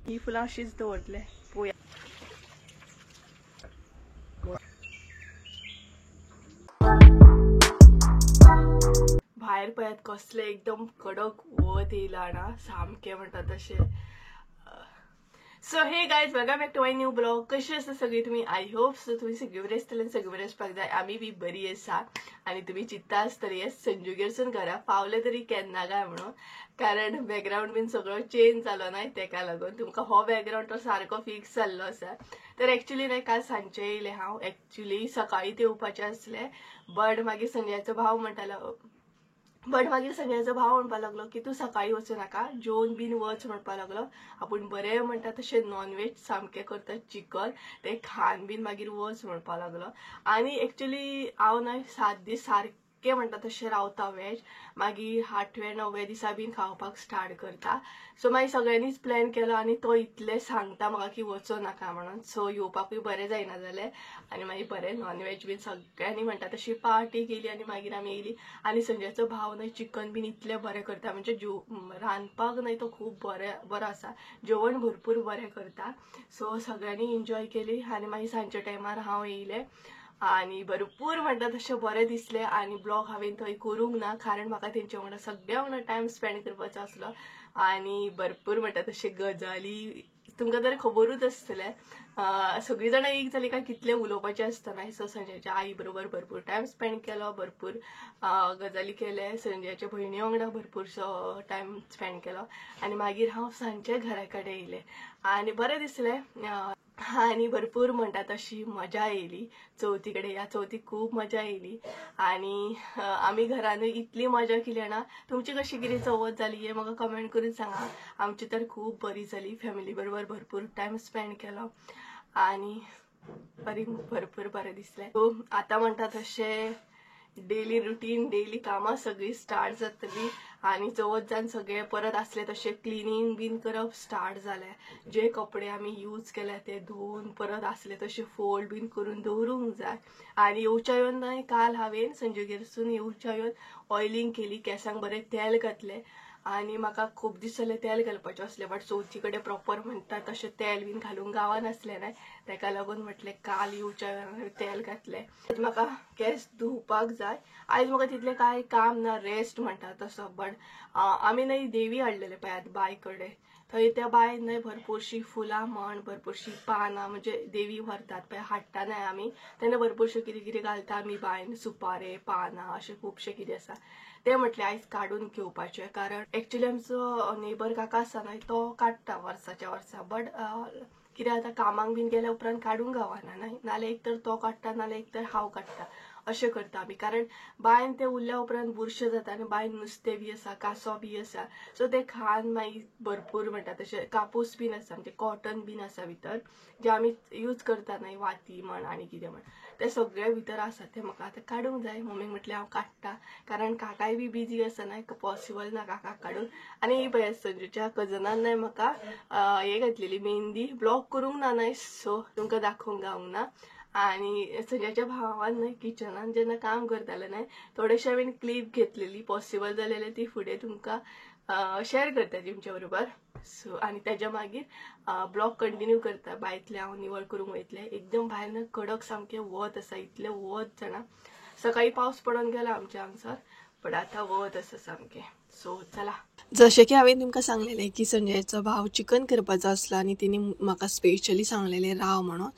ही फुलां अशीच दवरतले पळोवया. भायर पळयात कसले एकदम कडक वत येयला ना, सामकें म्हणटा तशें. So hey guys, welcome back to my new blog. कशी आसा सगळी तुमी? I hope so तुमी सगळी बरी आसतली आनी सगळी बरी आसपाक जाय. आमी बी बरी आसा आनी तुमी चिंत्ता आसतली संजूगेरसून घरा पावले तरी केन्ना काय म्हणून, कारण बॅकग्रावंड बीन सगळो चेंज जालो ना, तेका लागून तुमकां हो बॅकग्रावंड तो सारको फिक्स जाल्लो आसा. तर एक्चुली न्हय काल सांजचें येयलें हांव. एक्चुली सकाळीं येवपाचें आसलें, बट मागीर संजयाचो भाव म्हणटालो, बट मागीर संजयाचो भाव म्हणपाक लागलो की तूं सकाळीं वचूं नाका, जेवन बीन वच म्हणपाक लागलो. आपूण बरें म्हणटा तशें नॉनव्हेज सामकें करता चिकन, तें खान बीन मागीर वच म्हणपाक लागलो. आनी एक्चुली हांव न्हय 7 दीस सारकें म्हणटा तशें रावता वेज, मागीर 8व्या 9व्या दिसा बीन खावपाक स्टार्ट करता. सो मागीर सगळ्यांनीच प्लॅन केलो आनी तो इतलें सांगता म्हाका की वचो नाका म्हणून. सो येवपाकूय बरें जायना जालें आनी मागीर बरें नॉनव्हेज बीन सगळ्यांनी म्हणटा तशी पार्टी केली आनी मागीर आमी येयली. आनी संजयाचो भाव न्हय चिकन बीन इतलें बरें करता, म्हणजे रांदपाक न्हय तो खूब बरो आसा, जेवण भरपूर बरें करता. सो सगळ्यांनी एन्जॉय केली आनी मागीर सांजच्या टायमार हांव येयलें आनी भरपूर म्हणटा तशें बरें दिसलें. आनी ब्लॉग हांवें थंय करूंक ना, कारण म्हाका तेंच्या वांगडा सगळ्या वांगडा टायम स्पेंड करपाचो आसलो. आनी भरपूर म्हणटा तशें गजाली तुमकां तर खबरूच आसतलें, सगळीं जाणां एक जालीं काय कितलें उलोवपाचें आसता न्हय. सो संजयाच्या आई बरोबर भरपूर टायम स्पेंड केलो, भरपूर गजाली केले, संजयाच्या भयणी वांगडा भरपूरसो टायम स्पेंड केलो. आनी मागीर हांव सांजचे घरा कडेन येयलें आनी बरें दिसलें आनी भरपूर म्हणटा तशी मजा येयली चवथी कडेन. ह्या चवथीक खूब मजा येयली आनी आमी घरानूय इतली मजा केली ना. तुमची कशी कितें चवथ जाली हें म्हाका कमेंट करून सांगा. आमची तर खूब बरी जाली, फॅमिली बरोबर भरपूर टायम स्पेंड केलो आनी बरी भरपूर बरें दिसलें. सो आतां म्हणटा तशें डेली रुटीन, डेली कामां सगळीं स्टार्ट जातली आनी चवथ जावन सगळें परत आसलें तशें क्लिनींग बीन करप स्टार्ट जालें. जे कपडे आमी यूज केले ते धुवन परत आसले तशे फोल्ड बीन करून दवरूंक जाय. आनी येवच्या येवन न्हय काल हांवें संजूगेरसून येवच्या येवन ऑयलिंग केली, केंसांक बरें तेल घातलें. आनी म्हाका खूब दीस जाले तेल घालपाचें आसलें, बट चवथी कडेन प्रॉपर म्हणटा तशें तेल बीन घालूंक गावनासलें न्हय, तेका लागून म्हटलें काल येवच्या वेळार तेल घातलें. म्हाका केंस धुवपाक जाय. आयज म्हाका तितलें कांय काम ना, रेस्ट म्हणटा तसो. बट आमी न्हय देवी हाडलेले पळयात बाय कडेन, थंय त्या बायन न्हय भरपूरशीं फुलां म्हण, भरपूरशीं पानां, म्हणजे देवी व्हरतात पळय हाडटा न्हय आमी, तेन्ना भरपूरशें कितें कितें घालता आमी बायन, सुपारे पानां अशें खुबशें कितें आसा तें म्हटलें आयज काडून घेवपाचें. कारण एक्चुली आमचो नेबर काका आसा न्हय तो काडटा वर्साच्या वर्सा, बट कितें जाता कामाक बीन गेल्या उपरांत काडूंक गावना न्हय, नाल्यार एक तर तो काडटा नाल्यार एक तर हांव काडटा, अशें करता आमी. कारण बायन तें उरल्या उपरांत बुरशें जाता आनी बायन नुस्तें बी आसा, कांसो बी आसा, सो तें खान मागीर भरपूर म्हणटा तशें कापूस बीन आसा, म्हणजे कॉटन बीन आसा भितर, जे आमी यूज करता न्हय वाती म्हण आनी कितें म्हण, तें सगळें भितर आसा. तें म्हाका आतां काडूंक जाय. मम्मीक म्हटलें हांव काडटा, कारण काकाय बी बिजी आसा न्हय, पॉसिबल ना काकाक काडून. आनी ही पळय संजूच्या कजनान न्हय म्हाका हें घातलेली मेहंदी, ब्लॉग करूंक ना न्हय, सो तुमकां दाखोवंक गावंक ना. आनी संजयाच्या भावान न्हय किचनान जेन्ना काम करतालें न्हय थोडेशें हांवें क्लिप घेतलेली, पॉसिबल जालेलें ती फुडें तुमकां शेअर करता तुमच्या बरोबर. सो आनी तेज्या मागीर ब्लॉग कंटिन्यू करता. बायतलें हांव निवळ करूंक वयतलें. एकदम भायर न्हय कडक सामकें वत आसा, इतलें वत जाणा. सकाळीं पावस पडोन गेला आमच्या हांगसर, बट आतां वत आसा सामकें. सो चला, जशें की हांवें तुमकां सांगलेलें की संजयाचो भाव चिकन करपाचो आसलो आनी तिणी म्हाका स्पेशली सांगलेलें राव म्हणून,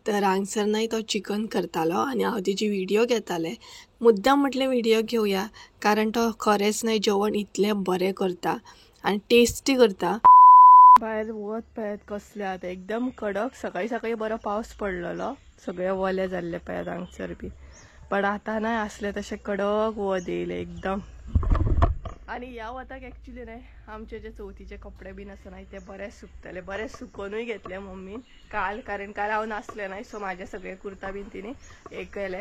तर हांगसर न्हय तो चिकन करतालो आनी हांव तेजी व्हिडियो घेतालें. मुद्दाम म्हटलें व्हिडियो घेवया, कारण तो खरेंच न्हय जेवण इतलें बरें करता आनी टेस्टी करता. भायर वत पळयात कसलें आतां एकदम कडक. सकाळीं सकाळीं बरो पावस पडलेलो, सगळें वलें जाल्लें पळयात हांगसर बी, पण आतां न्हय आसलें तशें कडक वत येयलें एकदम. आनी ह्या वताक एक्चुली न्हय आमचे जे चवथीचे कपडे बीन आसा न्हय ते बरे सुकतले, बरे सुकोनूय घेतले मम्मीन काल, कारण काल हांव नासलें न्हय, सो म्हाजे सगळे कुर्ता बीन तिणें एक केले,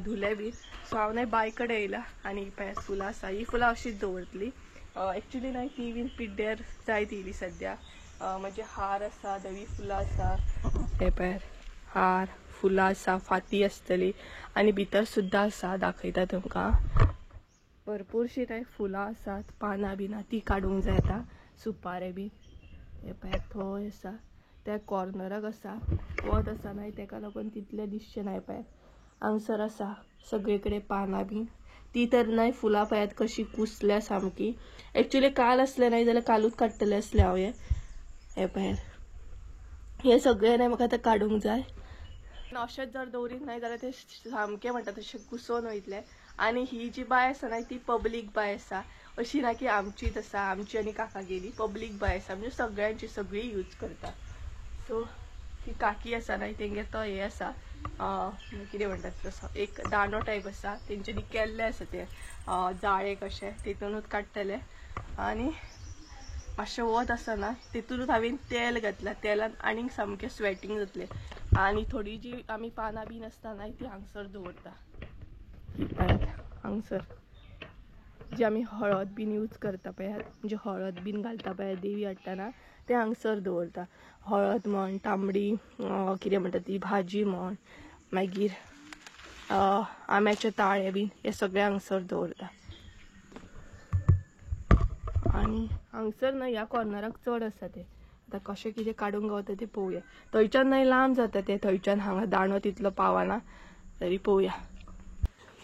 धुले बीन. सो हांव न्हय बाय कडेन येयला आनी पळय फुलां आसा, ही फुलां अशीच दवरतली. एक्चुली न्हय ती बीन पिड्ड्यार जायत येयली सद्या. म्हणजे हार आसा, धवी फुलां आसा, हे पळय हार फुलां आसा, फाती आसतली आनी भितर सुद्दां आसा, दाखयता तुमकां. भरपूरशीं न्हय फुलां आसात, पानां बिनां ती काडूंक जाय आतां, सुपारे बी. हे पळयात थंय आसा त्या कॉर्नराक आसा वत आसा न्हय तेका लागून तितलें दिसचें ना. पळयात हांगसर आसा सगळे कडेन पानां बीन ती तर न्हय फुलां पळयात कशी कुसल्या सामकी. एक्चुली काल आसलें न्हय जाल्यार कालूच काडटलें आसलें हांव. हें हें पळयात हें सगळें न्हय म्हाका आतां काडूंक जाय. अशेंच जर दवरीत न्हय जाल्यार ते सामकें म्हणटा तशें कुसोवन वयतलें. आनी ही जी बांय आसा न्हय ती पब्लीक बांय आसा, अशी ना की आमचीच आसा, आमची आनी काकागेली पब्लीक बांय आसा, म्हणजे सगळ्यांची सगळी यूज करता. सो ती काकी आसा न्हय तेंगे तो हें आसा कितें म्हणटात तसो एक दांडो टायप आसा तेंच्यांनी केल्लें आसा तें जाळें कशें, तितूनच काडटलें. आनी मातशें वत आसा ना तितूनच हांवें तेल घातलां, तेलान आनीक सामकें स्वेटींग जातलें. आनी थोडी जी आमी पानां बीन आसता न्हय ती हांगसर दवरता. हांगसर जी आमी हळद बीन यूज करता पळयात, म्हणजे हळद बीन घालता पळयात देवी हाडटना, ते हांगसर दवरता. हळद म्हण, तांबडी कितें म्हणटा ती भाजी म्हण, मागीर आंब्याचे ताळे बीन हे सगळे हांगसर दवरता. आनी हांगसर न्हय ह्या कॉर्नराक चड आसा ते, आतां कशें कितें काडूंक गावता तें पळोवया. थंयच्यान न्हय लांब जाता ते, थंयच्यान हांगा दांडो तितलो पावना, तरी पळोवया.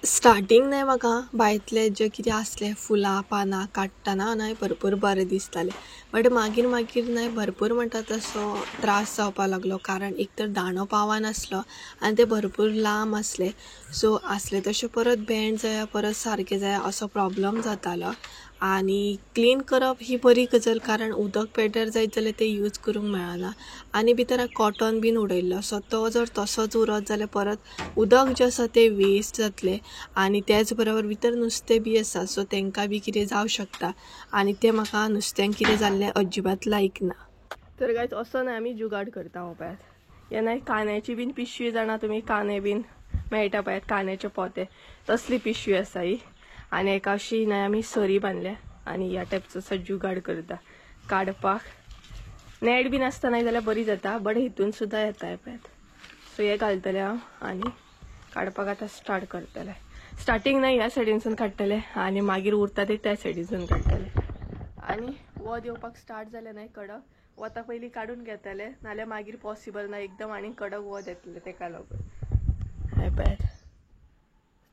स्टार्टींग न्हय म्हाका बांयतलें जें कितें आसलें फुलां पानां काडटना न्हय भरपूर बरें दिसतालें, बट मागीर मागीर न्हय भरपूर म्हणटा तसो त्रास जावपाक लागलो. कारण एक तर दांडो पावनासलो आनी ते भरपूर लांब आसले, सो आसले तशें परत बेंड जाया परत सारकें जाया असो प्रॉब्लम जातालो. आनी क्लीन करप ही बरी गजाल, कारण उदक पेड्ड्यार जायत जाल्यार तें यूज करूंक मेळना. आनी भितर कॉटन बीन उडयल्लो, सो तो जर तसोच उरत जाल्यार परत उदक जें आसा तें वेस्ट जातलें. आनी तेच बरोबर भितर नुस्तें बी आसा, सो तांकां बी कितें जावं शकता आनी तें म्हाका नुस्त्यांक कितें जाल्लें अजिबात लायक ना. तर गायज असो न्हय आमी जुगाड करता. हो पळयात हे न्हय कांद्याची बीन पिशवी जाणा तुमी, कांदे बीन मेळटा पळयात कांद्याचे पोते, तसली पिशवी आसा ही. आनी एका अशी न्हय आमी सरी बांदल्या आनी ह्या टायपचो असो जुगाड करता काडपाक. नेट बीन आसता न्हय जाल्यार बरी जाता, बट हितून सुद्दां येता पळयात. सो हे घालतलें हांव आनी काडपाक आतां स्टार्ट करतलें. स्टार्टींग न्हय ह्या सायडीनसून काडटलें आनी मागीर उरता ते त्या सायडीनसून काडटलें. आनी वत येवपाक स्टार्ट जालें न्हय कडक, वता पयलीं काडून घेतलें, नाल्यार मागीर पॉसिबल ना, एकदम आनी कडक वत येतलें तेका लागून. हें पळयात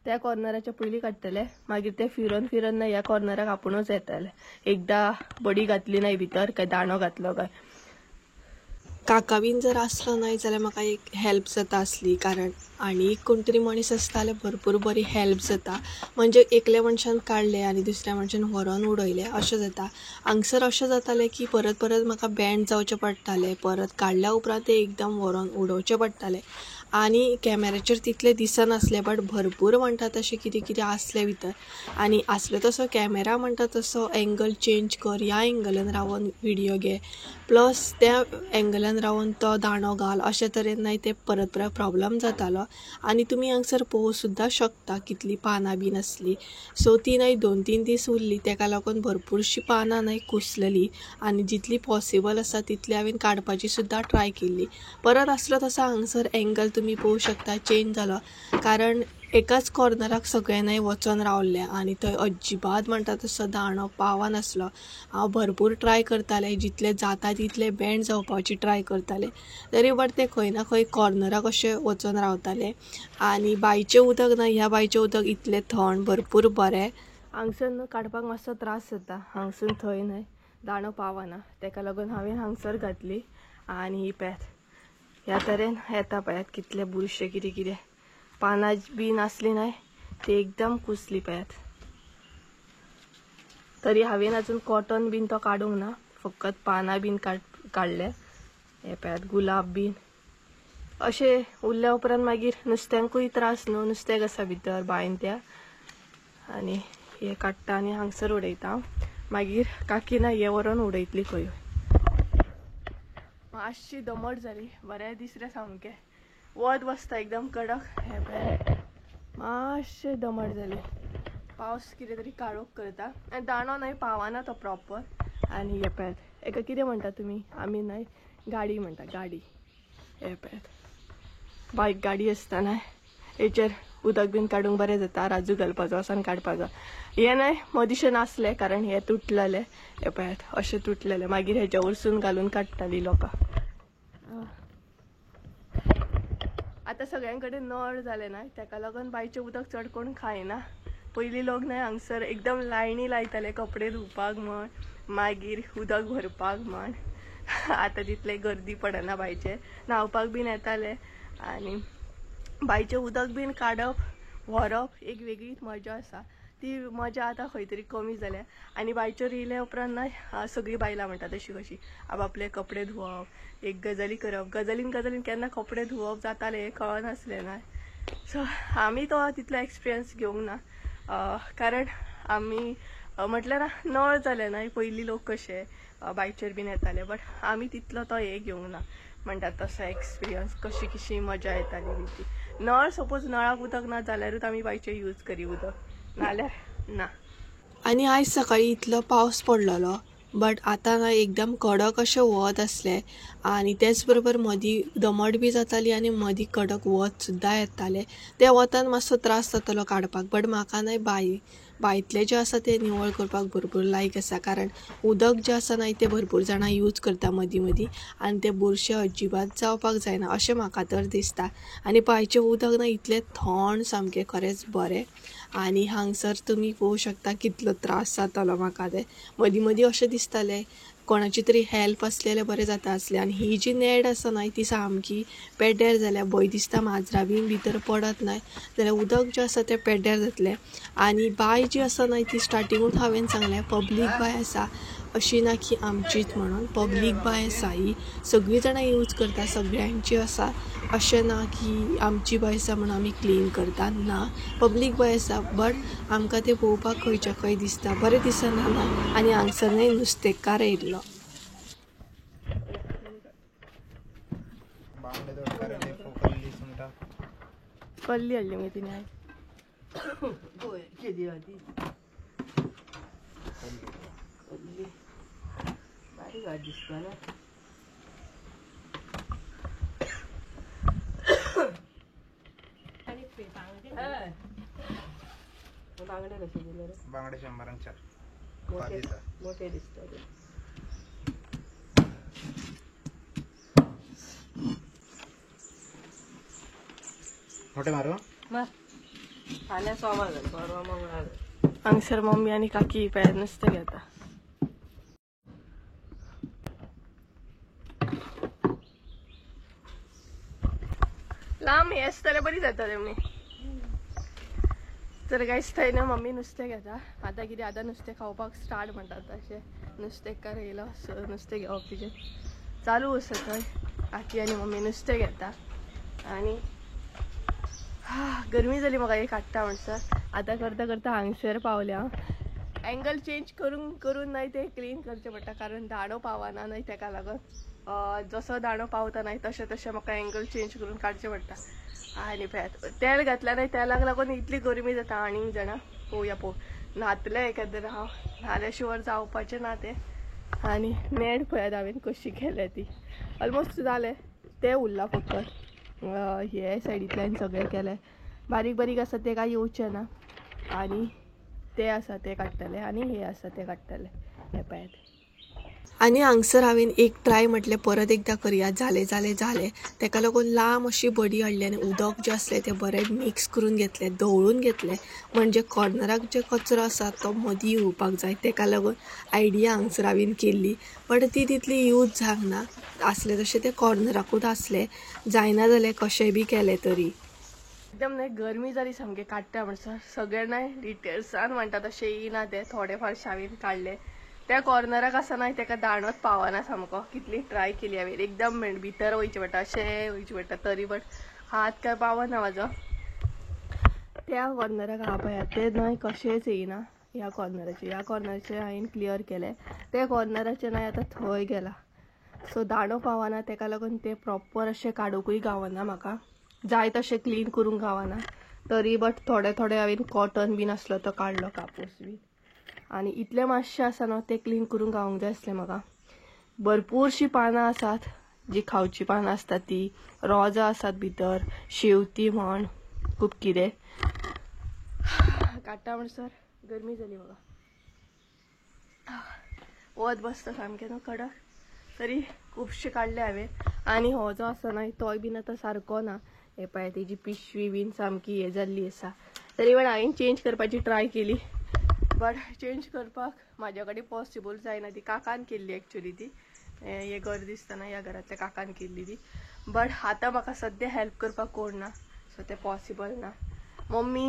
त्या कॉर्नराच्या पयलीं काडटले, मागीर ते फिरोन फिरोन न्हय ह्या कॉर्नराक आपुणूच येतले. एकदां बडी घातली न्हय भितर, काय दांडो घातलो काय. काका बीन जर आसलो न्हय जाल्यार म्हाका एक हेल्प जाता आसली, कारण आनी एक कोण तरी मनीस आसता जाल्यार भरपूर बरी हेल्प जाता. म्हणजे एकल्या मनशान काडलें आनी दुसऱ्या मनशान व्हरोन उडयलें अशें जाता. हांगसर अशें जातालें की परत परत म्हाका बेंड जावचें पडटालें, परत काडल्या उपरांत तें एकदम व्हरोन उडोवचें पडटालें. आनी कॅमेराचेर तितलें दिसनासलें, बट भरपूर म्हणटा तशें कितें कितें आसलें भितर. आनी आसलो तसो कॅमेरा म्हणटा तसो एंगल चेंज कर, ह्या एंगलान रावन विडियो घे, प्लस त्या एंगलान रावन तो दांडो घाल, अशे तरेन न्हय ते परत परत प्रॉब्लम जातालो. आनी तुमी हांगसर पळोवंक सुद्दां शकता कितलीं पानां बीन आसलीं. सो ती न्हय 2-3 दीस उरली, तेका लागून भरपूरशीं पानां न्हय कुसलेलीं आनी जितली पॉसिबल आसा तितली हांवें काडपाची सुद्दां ट्राय केल्ली. परत आसलो तसो हांगसर एंगल तुमी पळोवंक शकता चेंज जालो, कारण एकाच कॉर्नराक सगळें न्हय वचोन रावल्लें आनी थंय अजिबात म्हणटा तसो दांडो पावनासलो. हांव भरपूर ट्राय करतालें, जितलें जाता तितलें बेंड जावपाची ट्राय करतालें, तरी बट तें खंय ना खंय कॉर्नराक अशें वचोन रावतालें. आनी बांयचें उदक न्हय, ह्या बांयचें उदक इतलें थंड, भरपूर बरें. हांगसर न्हू काडपाक मातसो त्रास जाता, हांगसून थंय न्हय दांडो पावना, तेका लागून हांवें हांगसर घातली. आनी ही पळयात ह्या तरेन येता पळयात कितले बुरशे कितें कितें पानां बीन आसली न्हय ती एकदम कुसली पळयात. तरी हांवें अजून कॉटन बीन तो काडूंक ना, फकत पानां बीन काडले. हे पळयात गुलाब बीन अशें उरल्या उपरांत मागीर नुस्त्यांकूय त्रास न्हू, नुस्त्याक आसा भितर बांयन त्या. आनी हे काडटा आनी हांगसर उडयता, मागीर काकी ना हे व्हरोन उडयतली खंय. मातशी दमट जाली, बरें दिसलें सामकें, वत बसता एकदम कडक. हे पळय मातशें दमट जालें, पावस कितें तरी काळोख करता आनी दांडो न्हय पावना तो प्रॉपर. आनी हे पळयात एका कितें म्हणटा तुमी, आमी न्हय गाडी म्हणटा, गाडी. हे पळयात बायक गाडी आसता न्हय, हेचेर उदक बीन काडूंक बरें जाता, राजू घालपाचो आसा आनी काडपाचो. हें न्हय मदींशें नासलें कारण हें तुटलेलें, हें पळयात अशें तुटलेलें, मागीर हेज्या वरसून घालून काडटाली लोकां. आतां सगळ्यां कडेन नळ जालें ना, तेका लागून बांयचें उदक चड कोण खायना. पयलीं लोक न्हय हांगसर एकदम लायनी लायताले कपडे धुवपाक म्हण, मागीर उदक भरपाक म्हण. आतां तितले गर्दी पडना बांयचेर, न्हांवपाक बीन येताले आनी बांयचें उदक बीन काडप व्हरप एक वेगळीच मजा आसा, ती मजा आतां खंय तरी कमी जाल्या. आनी बांयचेर येयल्या उपरांत न्हय सगळीं बायलां म्हणटा तशी कशी आपापले कपडे धुवप, एक गजाली करप, गजालीन गजालीन केन्ना कपडे धुवप जाताले हें कळनासलें न्हय. सो आमी तो तितलो एक्सपिरियन्स घेवंक ना, कारण आमी म्हटल्यार ना नळ जाले न्हय पयलीं लोक कशे बांयचेर बीन येताले, बट आमी तितलो तो हें घेवंक ना म्हणटात तसो एक्सपिरियन्स, कशी कशी मजा येताली बी ती. नळ सपोज नळाक उदक ना जाल्यारूच आमी बांयचेर यूज करी उदक, नाल्यार ना. आनी आयज सकाळी इतलो पावस पडलेलो, बट आतां ना एकदम कडक अशें वत आसलें आनी तेच बरोबर मदीं दमट बी जाताली आनी मदीं कडक वत सुद्दां येतालें. त्या वतान मातसो त्रास जातालो काडपाक, बट म्हाका न्हय बांयतलें जें आसा तें निवळ करपाक भरपूर लायक आसा, कारण उदक जें आसा न्हय तें भरपूर जाणां यूज करता मदीं मदीं आनी तें बुरशें अजिबात जावपाक जायना अशें म्हाका तर दिसता. आनी बांयचें उदक न्हय इतलें थंड सामकें खरेंच बरें. आनी हांगसर तुमी पळोवंक शकता कितलो त्रास जातालो म्हाका, तें मदीं मदीं अशें दिसतालें कोणाची तरी हेल्प आसली जाल्यार बरें जाता आसलें. आनी ही जी नेट आसा न्हय ती सामकी पेड्ड्यार जाल्या, भंय दिसता माजरां बीन भितर पडत न्हय जाल्यार उदक जें आसा तें पेड्ड्यार जातलें. आनी बांय जी आसा न्हय ती स्टार्टिंगूच हांवें सांगलें पब्लीक बांय आसा, अशी ना की आमचीच म्हणून, पब्लीक बांय आसा ही, सगळीं जाणां यूज करता, सगळ्यांची आसा, अशें ना की आमची बांय आसा म्हणून आमी क्लीन करता, ना, पब्लीक बांय आसा बट आमकां तें पळोवपाक खंयच्या खंय दिसता, बरें दिसना ना. आनी हांगसर न्हय नुस्तेकार येयल्लो. कल्ली हाडली मगे तिणें आयज. बांगडे कशे दिले रे? बांगडे 100 4. मोठे दिसता. मोठे मारू मार. फाल्यां सोमार जालें, परवां मंगळार. हांगसर मम्मी आनी काकी पळयात नुस्तें घेता. लांब हें आसता जाल्यार बरी जाता तेमी. तर गायस थंय न्हय मम्मी नुस्तें घेता. आतां कितें आतां नुस्तें खावपाक स्टार्ट म्हणटात तशें नुस्तेकार येयलो, सो नुस्तें घेवप तिजें चालू आसा थंय. काकी आनी मम्मी नुस्तें घेता. आनी गरमी जाली म्हाका एक काडटा म्हणसर. आतां करता करता हांगसर पावल्या हांव. एंगल चेंज करून करून न्हय तें क्लीन करचें पडटा, कारण दांडो पावना न्हय तेका लागून, जसो दांडो पावता न्हय तशें तशें म्हाका एंगल चेंज करून काडचें पडटा. आनी पळयात तेल घातलें न्हय, तेलाक लागून इतली गरमी जाता आनीक जाणा. पळोवया पळोव न्हातलें एकाद्रें हांव, न्हाल्या शिवर जावपाचें ना तें. आनी नेट पळयात हांवें कशी केल्या ती, ऑलमोस्ट जालें, तें उरलां फकत. हे सायडींतल्यान सगळें केलें, बारीक बारीक आसा तें कांय येवचें ना. आनी ते आसा ते काडटले आनी हे आसा ते काडटले, हे पळयात. आनी हांगसर हांवें एक ट्राय म्हटलें परत एकदां करया, जालें जालें जालें. तेका लागून लांब अशी बडी हाडली आनी उदक जें आसलें तें बरें मिक्स करून घेतलें, धवळून घेतलें, म्हणजे कॉर्नराक जे कचरो आसा तो मदीं येवपाक जाय. तेका लागून आयडिया हांगसर हांवें केल्ली, बट ती तितली यूज जावंक ना, आसलें तशें तें कॉर्नराकूच आसलें, जायना जालें कशें बी केलें तरी. एकदम न्हय गरमी जाली सामकें काडटा म्हणसर सगळें न्हय डिटेल्सान म्हणटा तशें येयना तें, थोडे फार हांवें काडलें. त्या कॉर्नराक आसा न्हय तेका दांडोच पावना सामको, कितली ट्राय केली हांवें, एकदम भितर वयचें पडटा, अशें वयचें पडटा, तरी बट हात काय पावना म्हाजो. त्या कॉर्नराक आहा पळयात तें न्हय कशेंच येयना. ह्या कॉर्नराचेर, ह्या कॉर्नराचेर हांवें क्लियर केलें, त्या कॉर्नराचेर न्हय आतां थंय गेला. सो दांडो पावना तेका लागून तें प्रॉपर अशें काडुंकूय गावना म्हाका, जाय तशें क्लीन करूंक गावना तरी बट थोडे थोडे हांवें कॉटन बीन आसलो तो काडलो, कापूस बीन. आनी इतलें मातशें आसा न्हू तें क्लीन करूंक गावंक जाय आसलें म्हाका. भरपूरशीं पानां आसात जी खावची पानां आसता ती, रोजां आसात भितर, शेवती म्हण, खूब कितें काडटा म्हणसर गरमी जाली म्हाका. वत बसता सामकें न्हू कडक, तरी खुबशे काडले हांवें. आनी हो जो आसा न्हय तोय बीन आतां सारको ना, हे पळय तेजी पिशवी बीन सामकी हे जाल्ली आसा. तरी पण हांवें चेंज करपाची ट्राय केली, बट चेंज करपाक म्हाज्या कडेन पॉसिबल जायना. ती काकान केल्ली एक्चुली, ती हे घर दिसतना ह्या घरांतल्या काकान केल्ली ती, बट आतां म्हाका सद्या हेल्प करपाक कोण ना, सो तें पॉसिबल ना. मम्मी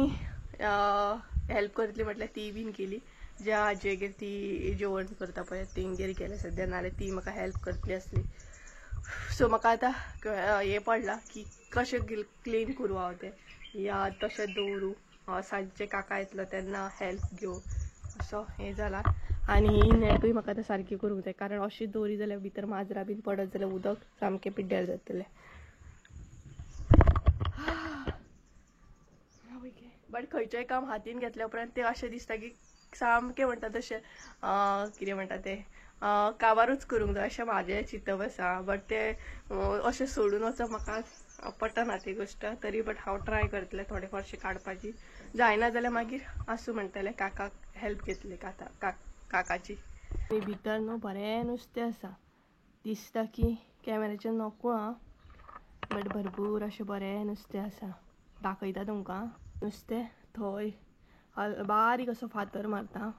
हेल्प करतली म्हटल्यार ती बीन केली, ज्या आजयेगेर ती जेवण करता पळय तेंगेर गेले सद्या, नाल्यार ती म्हाका हेल्प करतली आसली. सो म्हाका आतां हें पडलां की कशें क्लीन करूं हांव तें, या तशें दवरूं, सांजचे काका येतलो तेन्ना हेल्प घेवं, असो हें जालां. आनी ही नॅटूय म्हाका आतां सारकी करूंक जाय, कारण अशी दवरी जाल्यार भितर माजरां बीन पडत जाल्यार उदक सामकें पिड्ड्यार जातलें. बट खंयचेंय काम हातीन घेतल्या उपरांत तें अशें दिसता की सामकें म्हणटा तशें कितें म्हणटा तें काबारूच करूंक जाय अशें म्हाजें चिंतप आसा. बट तें अशें सोडून वचप म्हाका पटना ती गोश्ट, तरी बट हांव ट्राय करतलें थोडे फारशें काडपाची, जायना जाल्यार मागीर आसूं म्हणटलें, काकाक हेल्प घेतले, काकाची. भितर न्हू बरें नुस्तें आसा, दिसता की कॅमेराचेर नको आं, बट भरपूर अशें बरें नुस्तें आसा, दाखयता तुमकां नुस्तें. थंय बारीक असो फातर मारता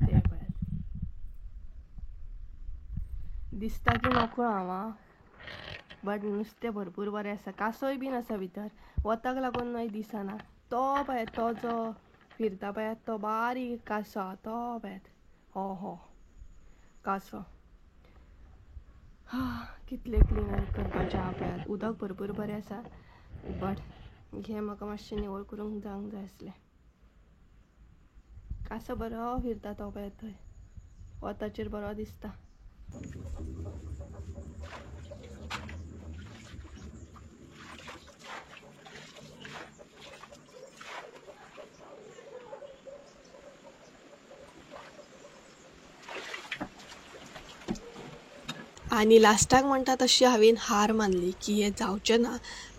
ते पळयात, दिसता की नको हांव, बट नुस्तें भरपूर बरें आसा. कासोय बीन आसा भितर, वताक लागून न्हय दिसना. तो पळयात तो जो फिरता पळयात तो बारीक कासो आहा, तो पळयात हो हो कासो. कितले क्लीन करपाचें आहा पळयात, उदक भरपूर बरें आसा, बट हें म्हाका मातशें निवळ करूंक जावंक जाय आसलें. कासो बरो फिरता तो पळयात थंय वताचेर बरो दिसता. आनी लास्टाक म्हणटा तशी हांवें हार मानली की हें जावचें ना,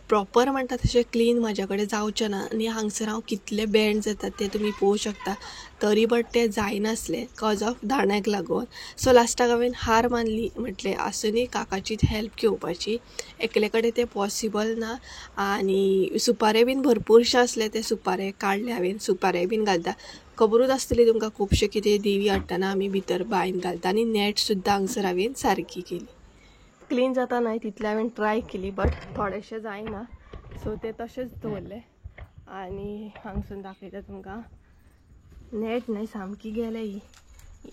प्रॉपर म्हणटा तशें क्लीन म्हाज्या कडेन जावचें ना. आनी हांगसर हांव कितले बेंड जाता ते तुमी पळोवंक शकता, तरी बट तें जायनासलें कॉज ऑफ दाण्याक लागून. सो लास्टाक हांवें हार मानली, म्हटलें आसूनी काकाचीच हेल्प घेवपाची, एकले कडेन तें पॉसिबल ना. आनी सुपारे बीन भरपूरशे आसले, ते सुपारे काडले हांवें, सुपारे बीन घालता. खबरूच आसतली तुमकां खुबशें कितें देवी हाडटना आमी भितर बांयन घालता. आनी नॅट सुद्दां हांगसर हांवें सारकी केली. क्लीन जाता न्हय तितलें हांवें ट्राय केली, बट थोडेशें जायना, सो ते तशेंच दवरलें. आनी हांगसून दाखयता तुमकां नॅट न्हय सामकी गेले ही,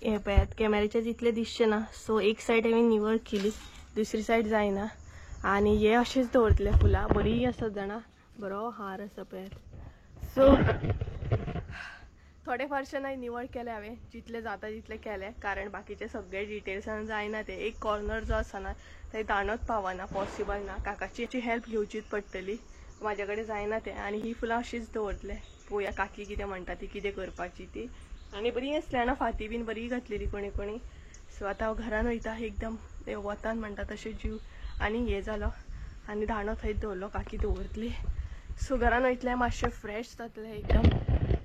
हे पळयात कॅमेराचेर तितलें दिसचें ना. सो एक सायड हांवें निवळ केली, दुसरी सायड जायना. आनी हे अशेंच दवरतले फुलां बरी आसात जाणा, बरो हार आसा पळयात. सो थोडे फारशें न्हय निवळ केलें हांवें, जितलें जाता तितलें केलें, कारण बाकीचे सगळे डिटेल्सान जायना ते. एक कॉर्नर जो आसा ना थंय दाणत पावना, पॉसिबल ना, काकाची हेल्प घेवचीच पडटली, म्हाज्या कडेन जायना तें. आनी ही फुलां अशीच दवरतले, पळोवया काकी कितें म्हणटा ती, कितें करपाची ती. आनी बरी आसली ना फाती बीन बरी घातलेली कोणी कोणी. सो आतां हांव घरान वयता, एकदम वतान म्हणटा तशें जीव आनी हें जालो, आनी दाणो थंयच दवरलो, काकी दवरतली. सो घरान वयतलें मातशें फ्रेश जातलें एकदम.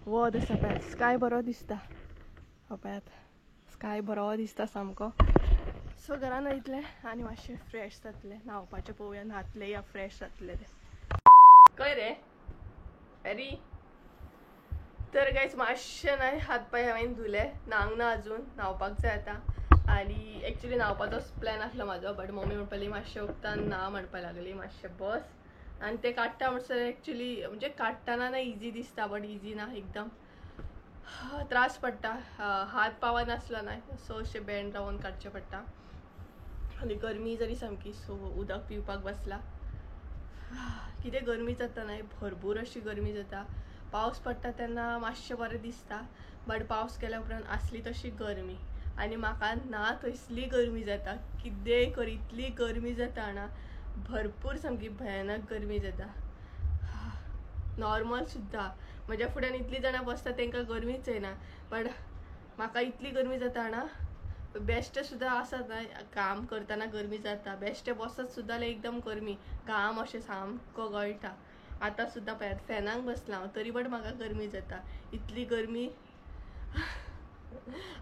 वत आसा पळयात, स्काय बरो दिसता, पळयात स्काय बरो दिसता सामको. सो घरान वयतलें आनी मातशें फ्रेश जातलें, न्हांवपाचें पळोवया, न्हातलें या फ्रेश जातलें तें. खंय रे एरी? तर गायज मातशें न्हय हात पांय हांवें धुले, न्हांक ना अजून, न्हांवपाक जाय आतां. आनी एक्चुली न्हांवपाचोच प्लॅन आसलो म्हाजो, बट मम्मी म्हणपाक लागली मातशें उगतान ना म्हणपाक लागली, मातशें बस. आनी ते काडटा म्हणसर एक्चुली म्हणजे काडटना ना इजी दिसता, बट इजी ना, एकदम त्रास पडटा, हात पावनासलो ना, सो अशें बेंड रावन काडचें पडटा. आनी गरमी जाली सामकी, सो उदक पिवपाक बसला. कितें गरमी जाता न्हय, भरपूर अशी गरमी जाता. पावस पडटा तेन्ना मातशें बरें दिसता, बट पावस गेल्या उपरांत आसली तशी गरमी. आनी म्हाका ना तसली गरमी जाता, कितेंय कर इतली गरमी जाता ना, भरपूर सामकी भयानक गरमी जाता. नॉर्मल सुद्दां म्हज्या फुड्यान इतलीं जाणां बसता तांकां गरमीच येना, बट म्हाका इतली गरमी जाता ना, बेश्टे सुद्दां आसा न्हय, काम करतना गरमी जाता, बेश्टे बसत सुद्दां जाल्यार एकदम गरमी, घाम अशें सामको गळटा. आतां सुद्दां पळयात फॅनाक बसलां हांव तरी बट म्हाका गरमी जाता, इतली गरमी.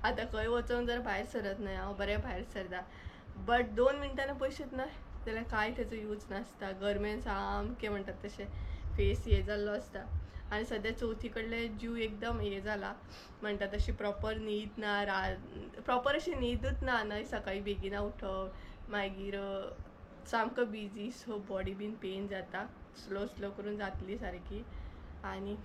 आतां खंय वचोंक जर भायर सरत न्हय हांव, बरें भायर सरता बट 2 मिनटां पयशेत न्हय जाल्यार कांय तेजो यूज नासता. गरमेन सामकें म्हणटात तशें फेस हे जाल्लो आसता. आनी सद्या चवथी कडले जीव एकदम हे जाला म्हणटा तशी प्रॉपर न्हीद ना, प्रॉपर अशी न्हीदूच ना न्हय. सकाळी बेगिना उठप, मागीर सामको बिजी, सो बॉडी बीन पेन जाता, स्लो स्लो करून जातली सारकी. आनी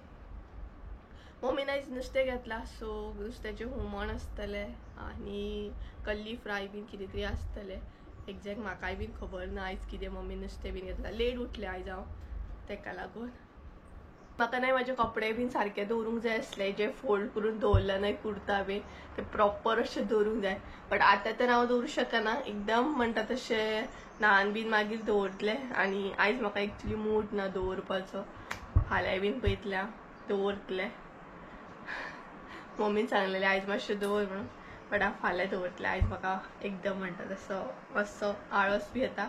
मम्मीन आयज नुस्तें घेतलां, सो नुस्त्याचें हुमण आसतलें आनी कल्ली फ्राय बीन कितें तरी आसतलें. एग्जॅक्ट म्हाकाय बीन खबर ना आयज कितें मम्मी नुस्तें बीन घेतलां. लेट उठलें आयज हांव तेका लागून. म्हाका न्हय म्हाजे कपडे बीन सारके दवरूंक जाय आसले, जे फोल्ड करून दवरला न्हय कुर्ता बीन ते प्रॉपर अशें दवरूंक जाय. बट आतां तर हांव दवरूंक शकना, एकदम म्हणटा तशें न्हान बीन मागीर दवरतलें. आनी आयज म्हाका एक्चुली मूड ना दवरपाचो, फाल्यां बीन पळयतलें हांव दवरतलें. मम्मीन सांगलेलें आयज मातशें दवर म्हणून, बट हांव फाल्यां दवरतलें. आयज म्हाका एकदम म्हणटा तसो मातसो आळस बी येता.